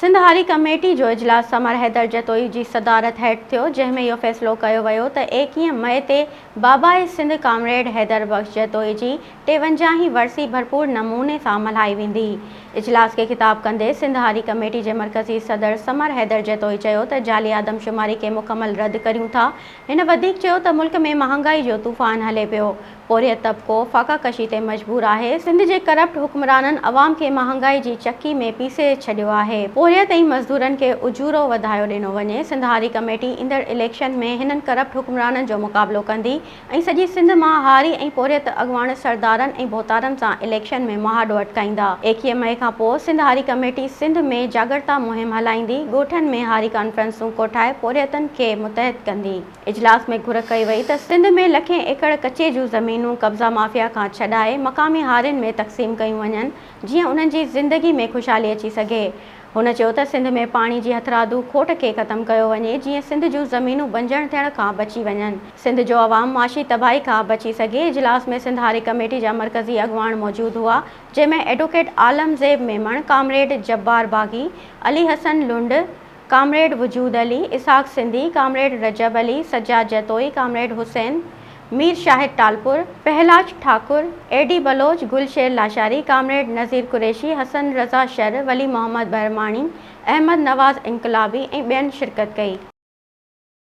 سنڌ هاري ڪميٽي جو اجلاس ثمر حيدر جتوئي جي صدارت هيٺ ٿيو، جنهن ۾ اهو فيصلو ڪيو ويو ته 21 مئي تي باباء سنڌ ڪامريڊ حيدر بخش جتوئي جي ٽيونجاهين ورسي ڀرپور نموني سان ملهائي ويندي. اجلاس کي خطاب ڪندي سنڌ هاري ڪميٽي جي مرڪزي صدر ثمر حيدر جتوئي چيو ته جعلي آدمشماري کي مڪمل رد ڪريون ٿا. هن وڌيڪ چيو ته ملڪ ۾ مهانگائي جو طوفان هلي پيو، پورهيت طبقو فاقا ڪشي تي مجبور آهي، سنڌ جي ڪرپٽ حڪمرانن عوام کي مهانگائي جي چڪي ۾ پيسي ڇڏيو آهي، پورهيت ۽ مزدورن کي اجورو وڌايو ڏنو وڃي، سنڌ هاري ڪميٽي ايندڙ اليڪشن ۾ هنن ڪرپٽ حڪمرانن جو مقابلو ڪندي ۽ سڄي سنڌ مان هاري ۽ پورهيت اڳواڻ سردارن ۽ ڀوتارن سان اليڪشن ۾ مهاڏو اٽڪائيندا، 21 مئي کان پوء سنڌ هاري ڪميٽي سنڌ ۾ جاڳرتا مهم هلائيندي، ڳوٺن ۾ هاري ڪانفرنسون ڪوٺائي پورهيتن کي متحد ڪندي. اجلاس ۾ گهر ڪئي وئي ته سنڌ ۾ لکين ايڪڙ ڪچي جون زمينون قبضا مافيا کان ڇڏائي مقامي هارين ۾ تقسيم ڪيون وڃن جيئن انهن جي زندگي ۾ خوشحالي اچي سگهي. هن چيو ته سنڌ ۾ پاڻي جي هٿرادو کوٽ کي ختم ڪيو وڃي جيئن سنڌ جون زمينون بنجڻ ٿيڻ کان بچي وڃن سنڌ جو عوام معاشي تباهي کان بچي سگهي. اجلاس ۾ سنڌ هاري ڪميٽي جا مرڪزي اڳواڻ موجود هئا جنهن ۾ ايڊووڪيٽ عالم زيب ميمڻ، ڪامريڊ جبار باغي، علي حسن لنڊ، ڪامريڊ وجود علي، اسحاق سنڌي، ڪامريڊ رجب علي، سجاد جتوئي، ڪامريڊ حسين، مير شاهد ٽالپر، پهلاج ٺاڪر، اي ڊي بلوچ، گل شير لاشاري، ڪامريڊ نذير قريشي، حسن رضا شر، ولي محمد برهماڻي، احمد نواز انقلابي ۽ ٻين شرڪت ڪئي.